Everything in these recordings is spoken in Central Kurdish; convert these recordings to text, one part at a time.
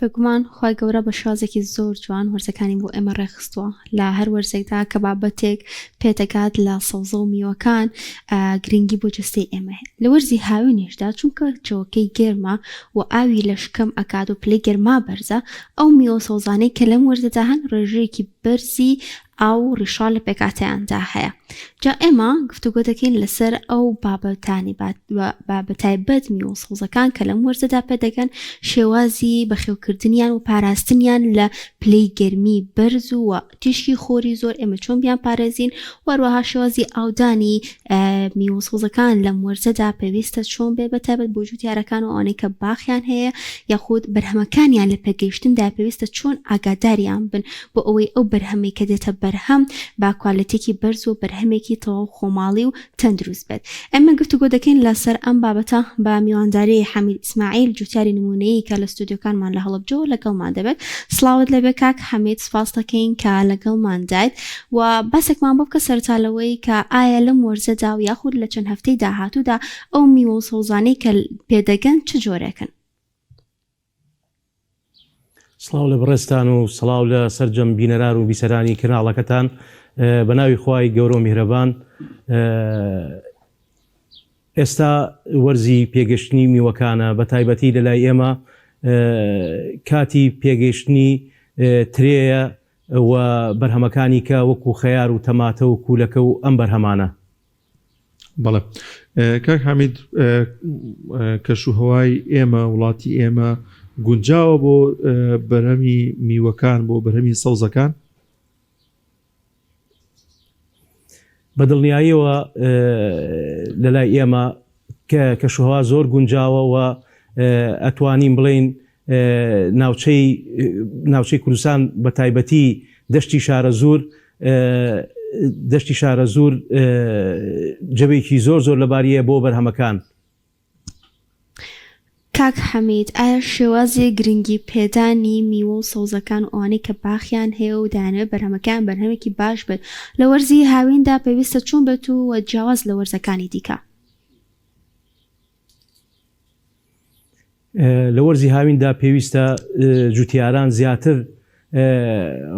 بێگومان خوای گەورە بە شێوازێکی زۆر جوان وەرزەکانی بۆ ئێمە ڕێکخستووە لە هەر وەرزێکدا کە بابەتێک پێدەگات لە سەوزە و میوەکان گرنگی بۆ جەستەی ئێمە هەیە لە وەرزی هاوینیشدا چونکە جەوەکەی گەرمە و ئاوی لەش کەم ئەکات و پلەی گەرما بەرزە ئەو میوە سەوزانەی کە لەم وەرزەدا هەن ڕێژەیەکی بەرزی ئاو و ڕیشاڵ لە پێکهاتەیاندا هەیە. جا ئێمە گفتوگۆ دەکەین لەسەر ئەو بابەتانی با بەتایبەت میوە و سەوزەکان کە لەم وەرزەدا پێدەگەن شێوازی بەخێوکردنیان و پاراستنیان لە پلەی گەرمی بەرز و تیشکی خۆری زۆر ئێمە چۆن بیان پارێزین و هەروەها شێوازی ئاودانی میوە و سەوزەکان لەم وەرزەدا پێویستە چۆن بێ بە تایبەت بۆ جوتیارەکان و ئەوانەی کە باخیان هەیە یاخود بەرهەمەکانیان لە پێگەیشتندا پێویستە چۆن ئاگاداریان بن بۆ ئەوەی ئەو بەرهەمەی کە دێتە بەرهەم بە کوالێتیەکی بەرز و بەرهەمێکی تەواو خۆماڵی و تەندروست بێت. ئێمە گفتوگۆ دەکەین لەسەر ئەم بابەتە بە میوانداری حەمید ئیسماعیل جوتیاری نمونەیی کە لە ستۆدیۆکانمان لە هەڵەبجەوە لەگەڵمان دەبێت. سڵاوت لێبێ کاک حەمید سپاس دەکەین کە لەگەڵماندایت و باسێکمان بۆ بکە سەرەتا لەوەی کە ئایا لەم وەرزەدا و یاخود لە چەند هەفتەی داهاتوودا ئەو میوە و سەوزانەی کە پێدەگەن چ جۆرێکن؟ سڵاو لە بەڕێزتان و سڵاو لە سەرجەم بینەران و بیسەرانی کەناڵەکەتان بە ناوی خوای گەورە و میهرەبان ئێستا وەرزی پێگەشتنی میوەکانە بە تایبەتی لە لای ئێمە کاتی پێگەیشتنی ترێیە و بەرهەمەکانی کە وەکو خەیار و تەماتە و کوولەکە و ئەم بەرهەمانە. بەڵێ کاک حامید کەش و هەوای ئێمە وڵاتی ئێمە گونجاوە بۆ بەرهەمی میوەکان بۆ بەرهەمی سەوزەکان؟ بە دڵنیاییەوە لە لای ئێمە کە کەشوهەوا زۆر گونجاوە و ئەتوانین بڵێین ناوچەی ناوچەی کوردستان بە تایبەتی دەشتی شارەزوور دەشتی شارەزوور جەوێکی زۆر زۆر لەباریە بۆ بەرهەمەکان. کاک حەمید ئایا شێوازی گرنگی پێدانی میوە و سەوزەکان و ئەوانەی کە باخیان هەیە و دەیانەوێت بەرهەمەکەیان بەرهەمێکی باش بێت لە وەرزی هاویندا پێویستە چۆن بێت و جیاواز لە وەرزەکانی دیکە؟ لە وەرزی هاویندا پێویستە جوتیاران زیاتر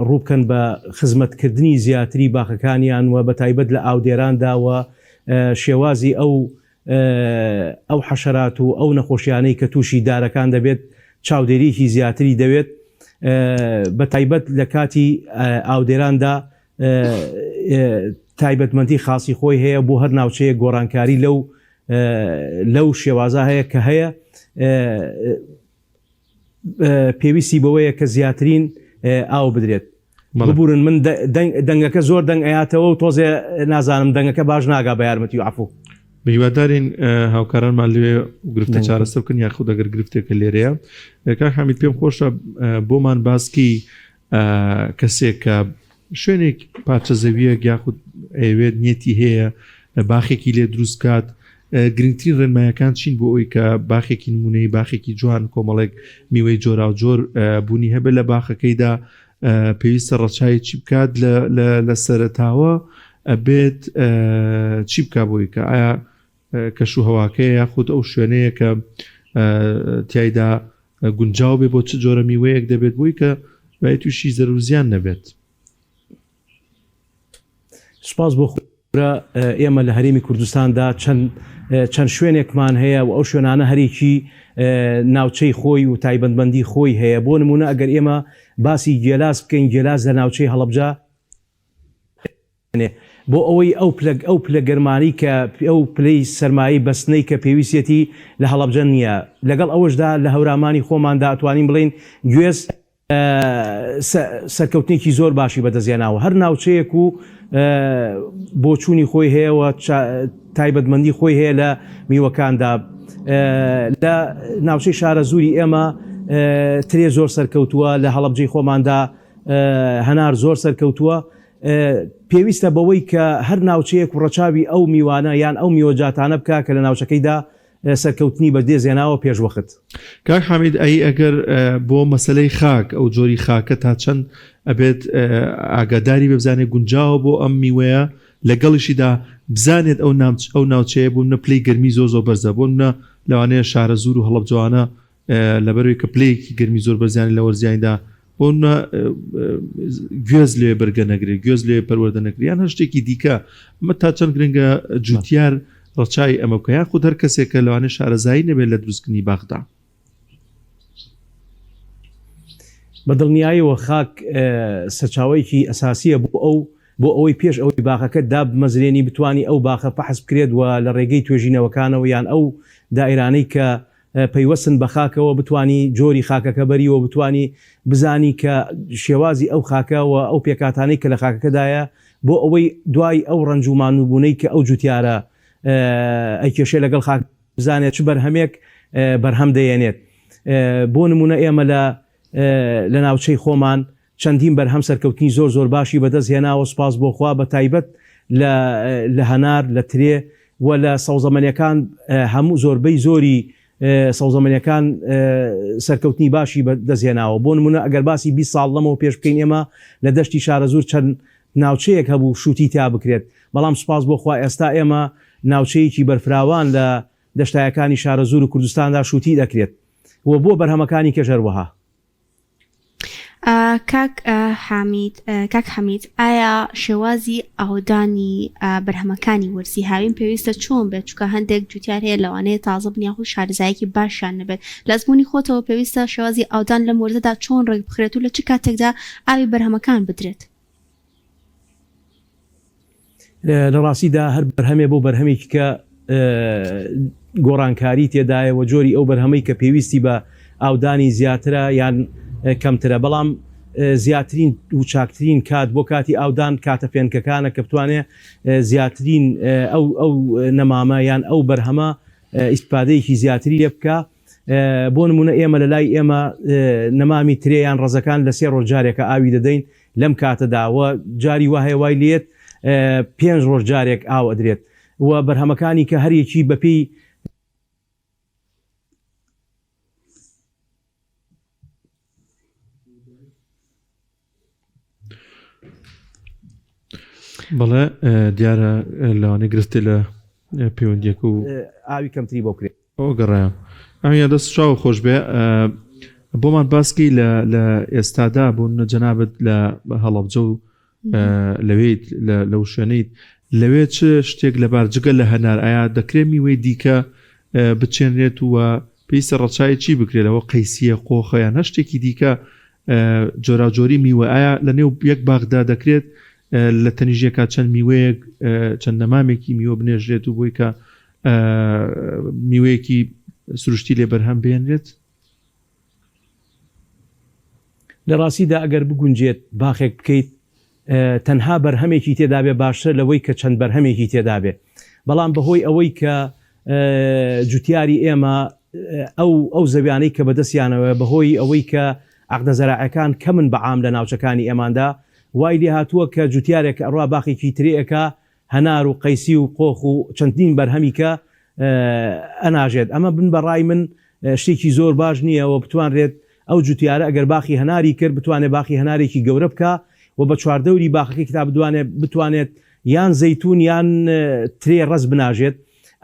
ڕووبکەن بە خزمەتکردنی زیاتری باخەکانیان و بەتایبەت لە ئاودێراندا و شێوازی ئەو ئەو حەشەرات و ئەو نەخۆشیانەی کە تووشی دارەکان دەبێت چاودێریی زیاتری دەوێت بە تایبەت لە کاتی ئاودێراندا تایبەتمەندی خاصی خۆی هەیە بۆ هەر ناوچەیە گۆڕانکاری لەو لەو شێوازە هەیە کە هەیە پێویستی بەوەیە کە زیاترین ئاو بدرێت. ببورن من دەنگەکە زۆر دەنگ ئەیاتەوە و تۆزێ نازانم دەنگەکە باش ناگا بە یارمەتی و عەفوو. هیوادارین هاوکارانمان لێ گرفتە چارەسەر بکەن یاخود ئەگەر گرفتێکە لێرەیە کاک حامید پێم خۆشە بۆمان باسکی کەسێک کە شوێنێک پارچە زەویەک یاخود ئەیەوێت نیەتی هەیە باخێکی لێ دروست کات گرنگترین ڕێنمایەکان چین بۆ ئەوی کە باخێکی نمونەی باخێکی جوان کۆمەڵێک میوەی جۆراوجۆر بوونی هەبێت لە باخەکەیدا پێویستە ڕەچاوی چی بکات لە سەرەتاوە ئەبێت چی بک بۆی کە ئایا کەش و هەواکەیە یاخود ئەو شوێنەیە کە تایدا گونجاو بێ بۆ چ جۆرە میوەیەک دەبێت بۆی کە دوای تووشی زەرەر و زیان نەبێت. سوپاس بۆ خوا ئێمە لە هەرێمی کوردستاندا چەند چەند شوێنێکمان هەیە و ئەو شوێنانە هەرێکی ناوچەی خۆی و تایبەتمەندی خۆی هەیە بۆ نمونە ئەگەر ئێمە باسی گێلاس بکەین گێلاس لە ناوچەی هەڵەبجە بۆ ئەوەی ئەو پلە ئەو پلە گەرمانەی کە ئەو پلەی سەرمایەی بەستنەی کە پێویستیەتی لە هەڵەبجە نییە لەگەڵ ئەوەشدا لە هەورامانی خۆماندا ئەتوانین بڵێین گوێز سەرکەوتنێکی زۆر باشی بەدەستهێناوە هەر ناوچەیەک و بۆچوونی خۆی هەیە و تایبەتمەندی خۆی هەیە لە میوەکاندا لە ناوچەی شارەزووری ئێمە ترێ زۆر سەرکەوتووە لە هەڵەبجەی خۆماندا هەنار زۆر سەرکەوتووە پێویستە بەوەی کە هەر ناوچەیەک و ڕەچاوی ئەو میوانە یان ئەو میوەجاتانە بکا کە لە ناوچەکەیدا سەرکەوتنی بەدێزێناوە پێشوەخت. کاک حامید ئەی ئەگەر بۆ مەسەلەی خاک ئەو جۆری خاکە تا چەند ئەبێت ئاگاداری بێ بزانێت گونجاوە بۆ ئەم میوەیە لەگەڵیشیدا بزانێت ئەو ناوچ ئەو ناوچەیە بۆ منە پلەی گەرمی زۆر زۆر بەرزە بۆ منە لەوانەیە شارەزوور و هەڵەبجەوانە. لەبەروی کە پلەیەکی گەرمی زۆر بەرزیانی لە وەرزیاندا بۆ گوێز لێ بەرگە نەگرێت گوێز لێ پەروەردە نەکرێت یان هەر شتێکی دیکە ئەمە تا چەند گرنگە جوتیار ڕەچای ئەمە بکە یان خود هەر کەسێک کە لەوانەیە شارەزایی نەبێت لە دروستکردنی باخدا. بە دڵنیایەوە خاک سەرچاوەیەکی ئەساسیە بۆ ئەو بۆ ئەوەی پێش ئەوەی باخەکەت دابمەزرێنی بتوانی ئەو باخە فەحس بکرێت و لە ڕێگەی توێژینەوەکانەوە یان ئەو دائیرانەی کە پەیوەستن بە خاکەوە بتوانی جۆری خاکەکە بەری و بتوانی بزانی کە شێوازی ئەو خاکە و ئەو پێکهاتانەی کە لە خاکەکەدایە بۆ ئەوەی دوای ئەو ڕەنج و ماندووبوونەی کە ئەو جوتیارە ئەیکێشێ لەگەڵ خاک بزانێت چ بەرهەمێک بەرهەم دەیەنێت بۆ نمونە ئێمە لە لە ناوچەی خۆمان چەندین بەرهەم سەرکەوتنی زۆر زۆر باشی بەدەست هێناوە سوپاس بۆ خوا بە تایبەت لە لە هەنار لە ترێ و لە سەوزەمەنیەکان هەموو زۆربەی زۆری سەوزەمەنیەکان سەرکەوتنی باشی بە دەست هێناوە بۆ نمونە ئەگەر باسی 20 ساڵ لەمەوە پێش بکەین ئێمە لە دەشتی شارەزوور چەند ناوچەیەک هەبوو شوتی تیا بکرێت بەڵام سوپاس بۆ خوا ئێستا ئێمە ناوچەیەکی بەرفراوان لە دەشتایەکانی شارەزوور و کوردستاندا شوتی دەکرێت و بۆ بەرهەمەکانی کەش هەروەها. کاک حامید کاک حەمید ئایا شێوازی ئاودانی بەرهەمەکانی وەرزی هاوین پێویستە چۆن بێت چونکە هەندێک جوتیار هەیە لەوانەیە تازە بن یاخود شارەزایەکی باشیان نەبێت لە ئەزموونی خۆتەوە پێویستە شێوازی ئاودان لەم وەرزەدا چۆن ڕێک بخرێت و لە چ کاتێکدا ئاوی بەرهەمەکان بدرێت؟ لە ڕاستیدا هەر بەرهەمێ بۆ بەرهەمێکی کە گۆڕانکاری تێدایە و جۆری ئەو بەرهەمەی کە پێویستی بە ئاودانی زیاترە یان کەمترە بەڵام زیاترین و چاکترین کات بۆ کاتی ئاودان کاتە فێنکەکانە کە بتوانێ زیاترین ئەو ئەو نەمامە یان ئەو بەرهەمە ئیسفادەیەکی زیاتری لێ بکە بۆ نمونە ئێمە لە لای ئێمە نەمامی ترێ یان ڕەزەکان لە سێ ڕۆژ جارێکە ئاوی دەدەین لەم کاتەدا و جاری وا هەیە وای لێت پێنج ڕۆژ جارێک ئاو ئەدرێت و بەرهەمەکانی کە هەریەکی بەپێی بەڵێ دیارە لەوانەیە گرفتێ لە پەیوەندیەکە و ئاوی کەمتری بۆ کرێ. ئەوە گەڕایە ئەمە دەست چاو خۆش بێ بۆمان باسکی لە لە ئێستادا بۆ نە جەنابەت لە هەڵەبجە و لەوێیت لەو شوێنیت لەوێ چ شتێک لەبار جگە لە هەنار ئایا دەکرێت میوەی دیکە بچێنرێت و پێویستە ڕەچای چی بکرێت لەوە قەیسیە قۆخە یان هەر شتێکی دیکە جۆراوجۆری میوە ئایا لە نێو یەک باخدا دەکرێت لە تەنیژێکا چەند میوەیەک چەند نەمامێکی میوە بنێژرێت و بۆی کە میوەیەکی سروشتی لێ بەرهەم بێنرێت؟ لە ڕاستیدا ئەگەر بگونجێت باخێک بکەیت تەنها بەرهەمێکی تێدابێ باشترە لەوەی کە چەند بەرهەمێکی تێدابێ بەڵام بەهۆی ئەوەی کە جوتیاری ئێمە ئەو ئەو زەویانەی کە بەدەستیانەوە بەهۆی ئەوەی کە عەقدە زەراعەکان کەمن بە عام لە ناوچەکانی ئێماندا وای لێهاتووە کە جوتیارێک کە ئەڕوا باخێکی ترێ ئەکا هەنار و قەیسی و قۆخ و چەندین بەرهەمی کە ئەناژێت ئەمە بن بە ڕای من شتێکی زۆر باش نییە و بتوانرێت ئەو جوتیارە ئەگەر باخی هەناری کرد بتوانێت باخی هەنارێکی گەورە بکا و بە چواردەوری باخەکەی کتا بدوانێت بتوانێت یان زەیتون یان ترێ ڕەز بناژێت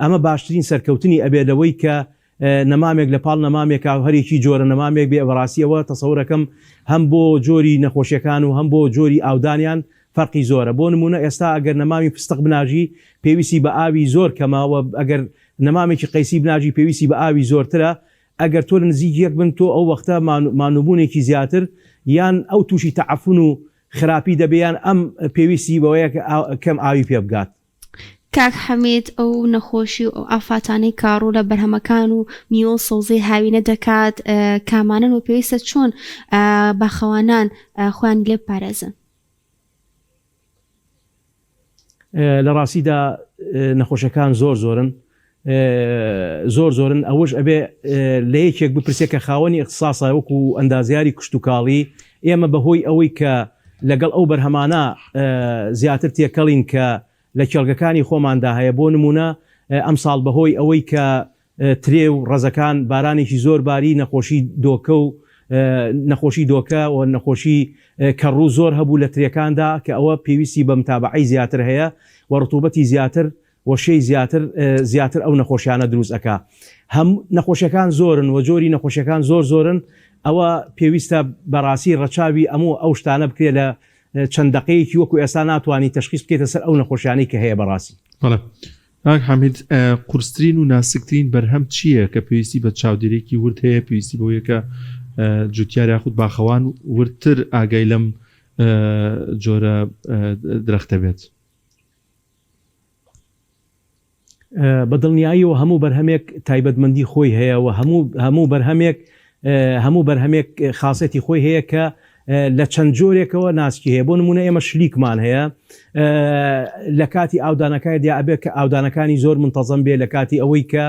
ئەمە باشترین سەرکەوتنی ئەبێت لەوەی کە نەمامێک لە پاڵ نەمامێکا و هەرێکی جۆرە نەمامێک بێ بەڕاستی ئەوە تەسەورەکەم هەم بۆ جۆری نەخۆشیەکان و هەم بۆ جۆری ئاودانیان فەرقی زۆرە بۆ نمونە ئێستا ئەگەر نەمامی فستق بناژی پێویستی بە ئاوی زۆر کەمە و ئەگەر نەمامێکی قەیسی بناژی پێویستی بە ئاوی زۆرترە ئەگەر تۆ لە نزیک یەک بن تۆ ئەو وەختە مانوبوونێکی زیاتر یان ئەو تووشی تەعەفون و خراپی دەبێ یان ئەم پێویستی بەوەیە کەم ئاوی پێ بگات. کاک حەمید ئەو نەخۆشی و ئەو ئافاتانەی کە ڕوو لە بەرهەمەکان و میوە و سەوزەی هاوینە دەکات کامانەن و پێویستە چۆن باخەوانان خۆیان لێ بپارێزن؟ لە ڕاستیدا نەخۆشەکان زۆر زۆرن زۆر زۆرن ئەوەش ئەبێ لە یەکێک بپرسێ کە خاوەنی ئیختساسە وەکو ئەندازیاری کشتوکاڵی ئێمە بەهۆی ئەوەی کە لەگەڵ ئەو بەرهەمانە زیاتر تێکەڵین کە لە کێڵگەکانی خۆماندا هەیە بۆ نمونە ئەمساڵ بەهۆی ئەوەی کە ترێ و ڕەزەکان بارانێکی زۆر باری نەخۆشی دۆکە و نەخۆشی دۆکە و نەخۆشی کەڕوو زۆر هەبوو لە ترێکاندا کە ئەوە پێویستی بە متابەعەی زیاتر هەیە و ڕتوبەتی زیاتر. و شێی زیاتر زیاتر ئەو نەخۆشیانە دروست ئەکا. هەم نەخۆشیەکان زۆرن و جۆری نەخۆشیەکان زۆر زۆرن ئەوە پێویستە بەڕاستی ڕەچاوی ئەموو ئەو شتانە بکرێت لە چەند دەقەیەکی وەکو ئێستا ناتوانی تەشخیس بکەیتە سەر ئەو نەخۆشیانەی کە هەیە بەڕاستی. بەڵێ کاک حامید قورسترین و ناسکترین بەرهەم چییە کە پێویستی بە چاودێریەکی ورد هەیە پێویستی بەوەیە کە جوتیار یاخود باخەوان وردتر ئاگای لەم جۆرە درەختە بێت؟ بە دڵنیاییەوە هەموو بەرهەمێک تایبەتمەندی خۆی هەیە و هەموو هەموو بەرهەمێک هەموو بەرهەمێک خاصێتی خۆی هەیە کە لە چەند جۆرێکەوە ناسکی هەیە بۆ نمونە ئێمە شلیکمان هەیە لە کاتی ئاودانەکانی دیا ئەبێ کە ئاودانەکانی زۆر منتەزەم بێ لە کاتی ئەوەی کە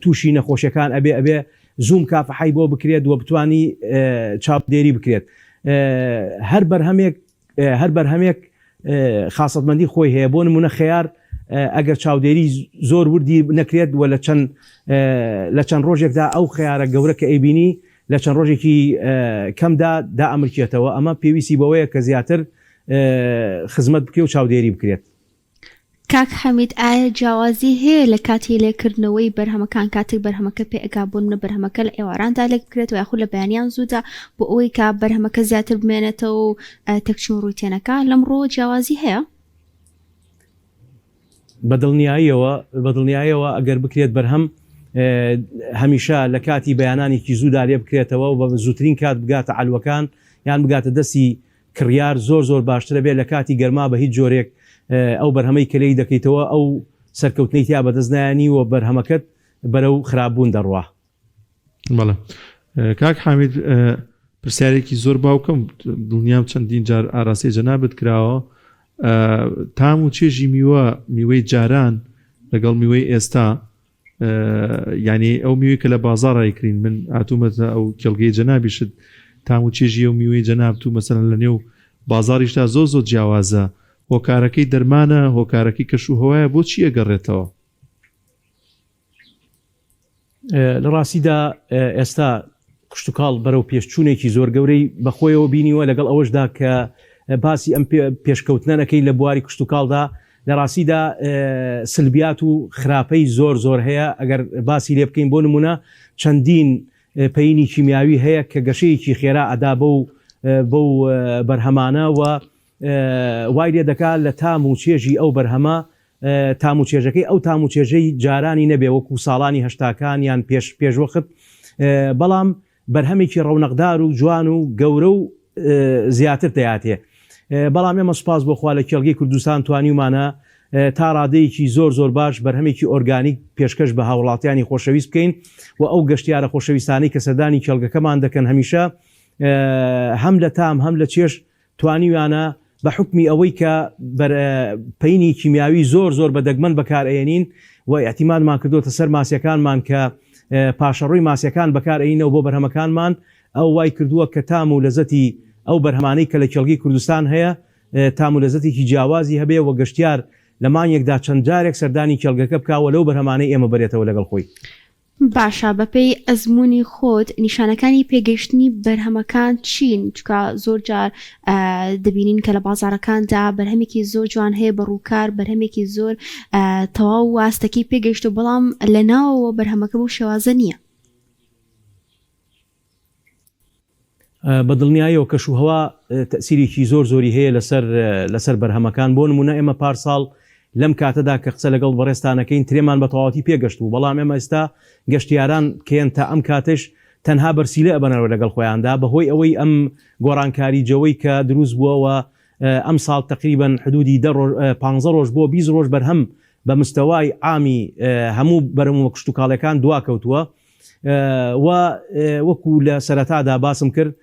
تووشی نەخۆشیەکان ئەبێ ئەبێ زوو مکافحەی بۆ بکرێت و بتانی چاودێری بکرێت هەر بەرهەمێک هەر بەرهەمێک خاسەتمەندی خۆی هەیە، بۆ نموونە خەیار ئەگەر چاودێری زۆر وردی نەکرێت و لە چەند لە چەند ڕۆژێکدا ئەو خەیارە گەورە کە ئەیبینی لە چەند ڕۆژێکی کەمدا دائەمرکێتەوە، ئەمە پێویستی بەوەیە کە زیاتر خزمەت بکرێت و چاودێری بکرێت. کاک حەمید ئایا جیاوازی هەیە لە کاتی لێکردنەوەی بەرهەمەکان کاتێک بەرهەمەکە پێ ئەگا بۆ نمونە بەرهەمەکە لە ئێواراندا لێک بکرێتەوە یاخود لە بەیانیان زوودا بۆ ئەوەی کە بەرهەمەکە زیاتر بمێنێتەوە و تێکچوون ڕووی تێنەکا لەم ڕووە جیاوازی هەیە؟ بە دڵنیاییەوە بە دڵنیایەوە ئەگەر بکرێت بەرهەم هەمیشە لە کاتی بەیانانێکی زوودا لێ بکرێتەوە و بە زووترین کات بگاتە عەلوەکان یان بگاتە دەستی کڕیار زۆر زۆر باشترە بێت لە کاتی گەرما بە هیچ جۆرێک ئەو بەرهەمەی کە لێی دەکەیتەوە ئەو سەرکەوتنەی تیا بەدەست نایەنی و بەرهەمەکەت بەرەو خراپ بوون دەڕوا. بەڵێ کاک حامید پرسیارێکی زۆر باوکم دڵنیام چەندین جار ئاراستەی جەنابت کراوە تام و چێژی میوە میوەی جاران لەگەڵ میوەی ئێستا یانی ئەو میوەی کە لە بازاڕ ئەیکرین من هاتوومەتە ئەو کێڵگەی جەنابیشت تام و چێژی ئەو میوەی جەنابت و مەسەلەن لە نێو بازاڕیشدا زۆر زۆر جیاوازە هۆکارەکەی دەرمانە هۆکارەکەی کەش و هەوایە بۆچی ئەگەڕێتەوە؟ لە ڕاستیدا ئێستا کشتوکاڵ بەرەو پێشچوونێکی زۆر گەورەی بەخۆیەوە بینیوە لەگەڵ ئەوەشدا کە باسی ئەم پێشکەوتنە نەکەین لە بواری کشتوکاڵدا لە ڕاستیدا سلبیات و خراپەی زۆر زۆر هەیە ئەگەر باسی لێ بکەین بۆ نمونە چەندین پەینی کیمیاوی هەیە کە گەشەیەکی خێرا ئەدا بەو بەو بەرهەمانە و وای لێ دەکا لە تام و چێژی ئەو بەرهەمە تام و چێژەکەی ئەو تام و چێژەی جارانی نەبێ وەکو ساڵانی هەشتاکان یان پێش پێشوەخت بەڵام بەرهەمێکی ڕەونەقدار و جوان و گەورە و زیاتر دەیاتێ بەڵام ئێمە سوپاس بۆ خوا لە کێڵگەی کوردستان توانیومانە تا ڕادەیەکی زۆر زۆر باش بەرهەمێکی ئۆرگانیک پێشکەش بە هاوڵاتیانی خۆشەویست بکەین و ئەو گەشتیارە خۆشەویستانەی کە سەردانی کێڵگەکەمان دەکەن هەمیشە هەم لە تام هەم لە چێژ توانیویانە بە حوکمی ئەوەی کە بەر پەینی کیمیاوی زۆر زۆر بە دەگمەن بەکار ئەیەنین و ئیعتیمادمان کردۆتە سەر ماسیەکانمان کە پاشەڕۆی ماسیەکان بەکار ئەینەوە بۆ بەرهەمەکانمان ئەو وای کردووە کە تام و لەزەتی ئەو بەرهەمانەی کە لە کێڵگەی کوردستان هەیە تام و لەزەتێکی جیاوازی هەبێ و گەشتیار لە مانگێکدا چەند جارێک سەردانی کێڵگەکە بکا و لەو بەرهەمانەی ئێمە بەرێتەوە لەگەڵ خۆی. باشە بەپێی ئەزموونی خۆت نیشانەکانی پێگەیشتنی بەرهەمەکان چین؟ چونکە زۆر جار دەبینین کە لە بازاڕەکاندا بەرهەمێکی زۆر جوان هەیە بە ڕووکار بەرهەمێکی زۆر تەواو واستەکەی پێگەیشتو بەڵام لە ناوەوە بەرهەمەکە بەو شێوازە نییە. بە دڵنیایەوە کەش و هەوا تەئسیرێکی زۆر زۆری هەیە لەسەر لەسەر بەرهەمەکان بۆ نمونە ئێمە پارساڵ لەم کاتەدا کە قسە لەگەڵ بەڕێزتانەکەین ترێمان بە تەواوەتی پێگەشت بوو بەڵام ئێمە ئێستا گەشتیاران کێن تا ئەم کاتەش تەنها بەرسیلە ئەبەنەوە لەگەڵ خۆیاندا بەهۆی ئەوەی ئەم گۆڕانکاری جەوەی کە دروست بووە و ئەمساڵ تەقریبەن حدودی دە ڕۆژ پانزە ڕۆژ بۆ 20 ڕۆژ بەرهەم بە مستەوای عامی هەموو بەرهەمە کشتوکاڵیەکان دواکەوتووە و وەکو لە سەرەتادا باسم کرد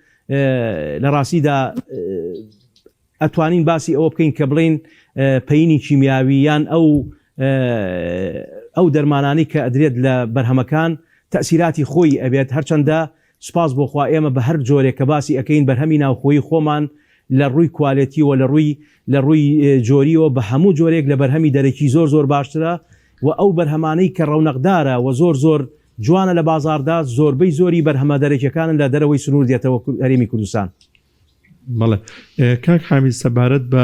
لە ڕاستیدا ئەتوانین باسی ئەوە بکەین کە بڵێین پەینی کیمیاوی یان ئەو ئەو دەرمانانەی کە ئەدرێت لە بەرهەمەکان تەسیراتی خۆی ئەبێت هەرچەندە سوپاس بۆ خوا ئێمە بە هەر جۆرێک کە باسی ئەکەین بەرهەمی ناوخۆیی خۆمان لە ڕووی کوالێتیەوە لە ڕووی لە ڕووی جۆریەوە بە هەموو جۆرێک لە بەرهەمی دەرەکی زۆر زۆر باشترە و ئەو بەرهەمانەی کە ڕەونەقدارە و زۆر زۆر جوانە لە بازاڕدا زۆربەی زۆری بەرهەمە دەرەکیەکانن لە دەرەوەی سنوور دێتەوە هەرێمی کوردستان. بەڵێ کاک حامید سەبارەت بە.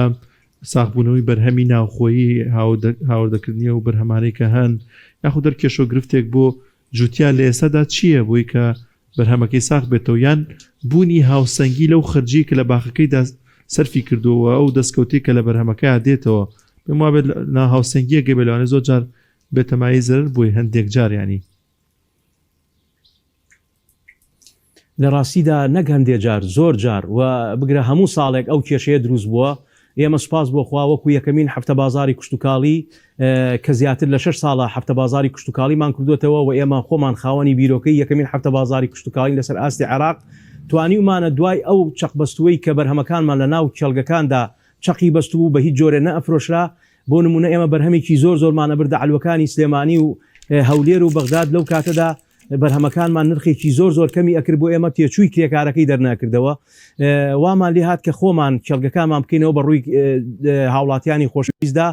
ساغبوونەوەی بەرهەمی ناوخۆیی هاوردەکردنی ئەو بەرهەمانەی کە هەن یاخود هەر کێشە و گرفتێک بۆ جوتیار لە ئێستادا چییە بۆی کە بەرهەمەکەی ساغ بێتەوە یان بوونی هاوسەنگی لەو خەرجیەی کە لە باخەکەیدا سەرفی کردووە و ئەو دەستکەوتەی کە لە بەرهەمەکەیا دێتەوە پێم وابێت ناهاوسەنگیەک گەبێ لەوانەیە زۆر جار بێتە مایەی زەرەر بۆی هەندێک جار یانی. لە ڕاستیدا نەک هەندێ جار، زۆر جار و بگرە هەموو ساڵێک ئەو کێشەیە دروست بووە. ئێمە سوپاس بۆ خوا وەکو یەکەمین هەفتە بازاڕی کشتوکاڵی کە زیاتر لە شەش ساڵە هەفتە بازاڕی کشتوکاڵیمان کردووەتەوە و ئێمە خۆمان خاوەنی بیرۆکەی یەکەمین هەفتە بازاڕی کشتوکاڵین لەسەر ئاستی عێراق توانیومانە دوای ئەو چەقبەستووەی کە بەرهەمەکانمان لە ناو کێڵگەکاندا چەقی بەستبوو بە هیچ جۆرێ نەئەفرۆشرا بۆ نموونە ئێمە بەرهەمێکی زۆر زۆرمان ئەبردە عەلوەکانی سلێمانی و هەولێر و بەغداد لەو کاتەدا بەرهەمەکانمان نرخێکی زۆر زۆر کەمی ئەکرد بۆ ئێمە تێچووی کرێکارەکەی دەرناکردەوە وامان لێ هات کە خۆمان کێڵگەکانمان بکەینەوە بە ڕووی هاوڵاتیانی خۆشەویستدا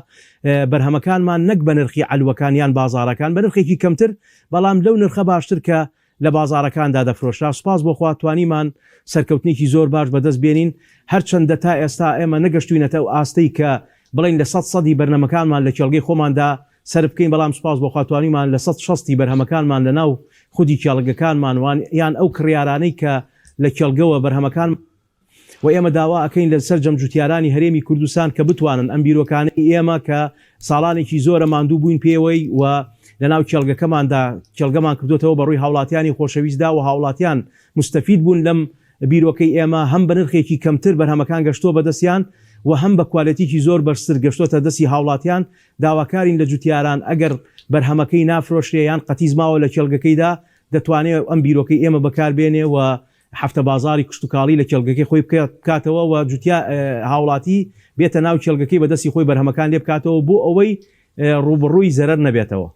بەرهەمەکانمان نەک بە نرخی عەلوەکان یان بازاڕەکان بە نرخێکی کەمتر بەڵام لەو نرخە باشتر کە لە بازاڕەکاندا دەفرۆشرا سوپاس بۆ خوا توانیمان سەرکەوتنێکی زۆر باش بەدەست بێنین هەرچەندە تا ئێستا ئێمە نەگەشتوینەتە ئەو ئاستەی کە بڵێین 100% سەدی بەرنەمەکانمان لە کێڵگەی خۆماندا سەرف بکەین بەڵام سوپاس بۆ خوا توانیومان 60% ی بەرهەمەکانمان لە ناو خودی کێڵگەکانمان وان یان ئەو کڕیارانەی کە لە کێڵگەوە بەرهەمەکان و ئێمە داوا ئەکەین لە سەرجەم جوتیارانی هەرێمی کوردستان کە بتوانن ئەم بیرۆکانەی ئێمە کە ساڵانێکی زۆرە ماندوو بووین پێوەی و لە ناو کێڵگەکەماندا کێڵگەمان کردۆتەوە بە ڕووی هاوڵاتیانی خۆشەویستدا و هاوڵاتیان موستەفید بوون لەم بیرۆکەی ئێمە هەم بە نرخێکی کەمتر بەرهەمەکان گەشتووە بە دەستیان و هەم بە کوالێتیکی زۆر بەرزتر گەشتۆتە دەستی هاوڵاتیان داواکارین لە جوتیاران ئەگەر بەرهەمەکەی نافرۆشرێ یان قەتیس ماوە لە کێڵگەکەیدا دەتوانێ ئەم بیرۆکەی ئێمە بەکار بێنێ و هەفتە بازاڕی کشتوکاڵی لە کێڵگەکەی خۆی بکاتەوە و جوتیا هاوڵاتی بێتە ناو کێڵگەکەی بە دەستی خۆی بەرهەمەکان لێ بکاتەوە بۆ ئەوەی ڕووبەڕووی زەرەر نەبێتەوە.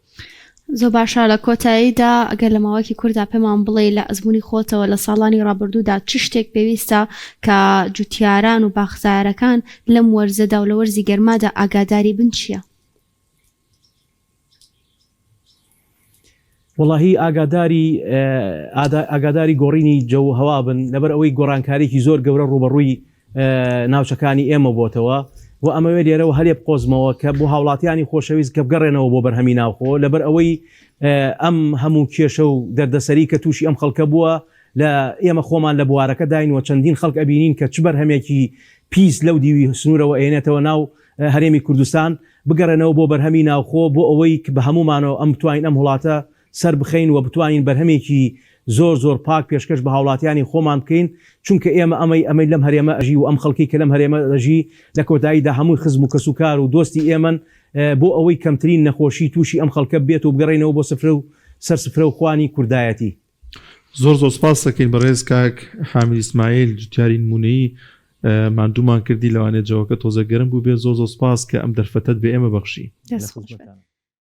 زۆر باشە لە کۆتاییدا ئەگەر لە ماوەیەکی کورتدا پێمان بڵێی لە ئەزموونی خۆتەوە لە ساڵانی ڕابردوودا چ شتێک پێویستە کە جوتیاران و باخزارەکان لەم وەرزەدا و لە وەرزی گەرمادا ئاگاداری بن چییە؟ وەڵاهی ئاگاداری ئاگاداری گۆڕینی جەو و هەوا بن لەبەر ئەوەی گۆڕانکاریی زۆر گەورە ڕووبەڕووی ناوچەکانی ئێمە بۆتەوە و ئەمەوێ لێرەوە هەلێ بقۆزمەوە کە بۆ هاوڵاتیانی خۆشەویست کە بگەڕێنەوە بۆ بەرهەمی ناوخۆ لەبەر ئەوەی ئەم هەموو کێشە و دەردەسەری کە تووشی ئەم خەڵکە بووە لە ئێمە خۆمان لە بوارەکەداین و چەندین خەڵک ئەبینین کە چ بەرهەمێکی پیس لەو دیوی سنوورەوە ئێنێتەوە ناو هەرێمی کوردستان بگەڕێنەوە بۆ بەرهەمی ناوخۆ بۆ ئەوەی بە هەموومانەوە ئەم بتوانین ئەم وڵاتە سەر بخەین و بتوانین بەرهەمێکی زۆر زۆر پاک پێشکەش بە هاوڵاتیانی خۆمان بکەین چونکە ئێمە ئەمەی ئەمەی لەم هەرێمە ئەژی و ئەم خەڵکەی کە لەم هەرێمە دەژی لە کۆتاییدا هەمووی خزم و کەسوکار و دۆستی ئێمەن بۆ ئەوەی کەمترین نەخۆشی تووشی ئەم خەڵکە بێت و بگەڕێینەوە بۆ سفرە و سەر سفرە و خوانی کوردایەتی. زۆر زۆر سپاس دەکەین بەڕێز کاک حامید ئیسماعیل جوتیاری نمونەیی ماندوومان کردی لەوانەیە جەوەکە تۆزێک گەرم بووبێت زۆر زۆر سپاس کە ئەم دەرفەتەت بە ئێمە بەخشی. دەست خۆش بێت.